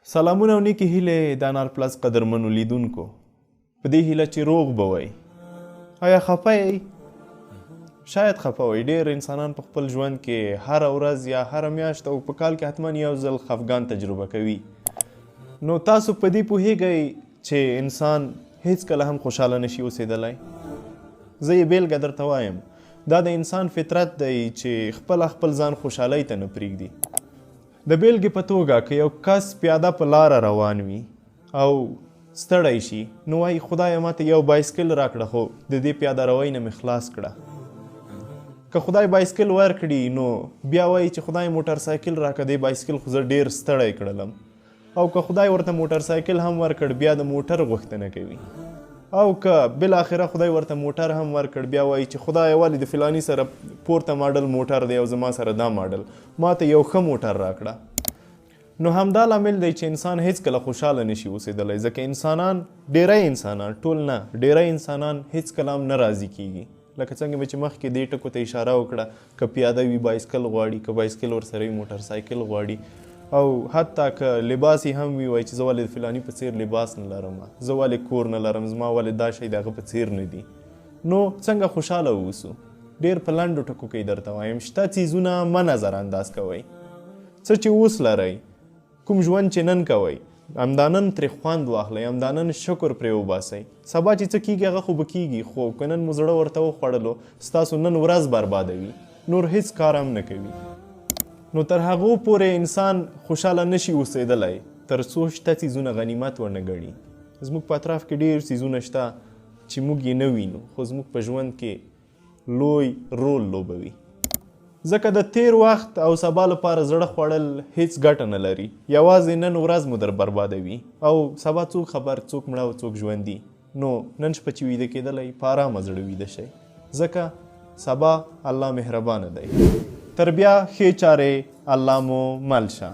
سلامونه او نیکې هیلې د انار پلس قدرمنو لیدونکو، په دې هیله چې روغ به وئ. آیا خفه یئ؟ شاید خفه وئ. ډېر انسانان په خپل ژوند کې هره ورځ یا هره میاشت او په کال کې حتما یو ځل خفګان تجربه کوي. نو تاسو په دې پوهیږئ چې انسان هیڅکله هم خوشحاله نشي اوسېدلی؟ زه یې بېلګه درته وایم. دا د انسان فطرت دی چې خپله خپل ځان خوشحالۍ ته نه پرېږدي. د بېلګې په توګه، که یو کس پیاده په لاره روان وي او ستړی شي، نو وایي خدایه ماته یو بایسکل راکړه، خو د دې پیاده روۍ نه مې خلاص کړه. که خدای بایسکل ورکړي، نو بیا وایي چې خدای موټر سایکل راکړه، دې بایسکل خو زه ډېر ستړی کړلم. او که خدای ورته موټر سایکل هم ورکړ، بیا د موټر غوښتنه کوي. او که بالاخره خدای ورته موټر هم ورکړ، بیا وایي چې خدایه ولې د فلاني سره پورته ماډل موټر دی او زما سره دا ماډل، ماته یو ښه موټر راکړه. نو همدا لامل دی چې انسان هیڅکله خوشحاله نشي اوسېدلی، ځکه انسانان، ډیری انسانان، ټول نه، ډیری انسانان هیڅکله هم نه راضي کیږي. لکه څنګه مې چې مخکې دې ټکو ته اشاره وکړه، که پیاده وي بایسکل غواړي، که بایسکل ورسره وي موټر سایکل غواړي، او حتی که لباس یې هم وي وایي چې زه ولې د فلاني په څیر لباس نه لرم، زه ولې کور نه لرم، زما ولې دا شی د هغه په څیر نه دي. نو څنګه خوشحاله اوسو؟ ډیر په لنډو ټکو کې درته وایم، شته څیزونه مه نظر انداز کوئ. څه چې اوس لرئ، کوم ژوند چې نن کوئ، همدا نن ترې خوند واخلئ، همدا نن شکر پرې وباسئ. سبا چې څه کیږي هغه خو به کیږي، خو که نن مو زړه ورته وخوړلو، ستاسو نن ورځ بربادوي، نور هیڅ کار هم نه کوي. نو تر هغو پورې انسان خوشحاله نشي اوسېدلی تر څو شته څیزونه غنیمت ونه ګڼي. زموږ په اطراف کې ډېر څیزونه شته چې موږ یې نه وینو، خو زموږ په ژوند کې لوی رول لوبوي. ځکه د تیر وخت او سبا لپاره زړه خوړل هیڅ ګټه نه لري، یوازې نن ورځ مو در بربادوي، او سبا څوک خبر، څوک مړه او څوک ژوندي. نو نن شپه چې ویده کېدلی، په ارامه زړه ویده شئ، ځکه سبا الله مهربانه دی. تر بیا ښې چارې، الله مو مل شه.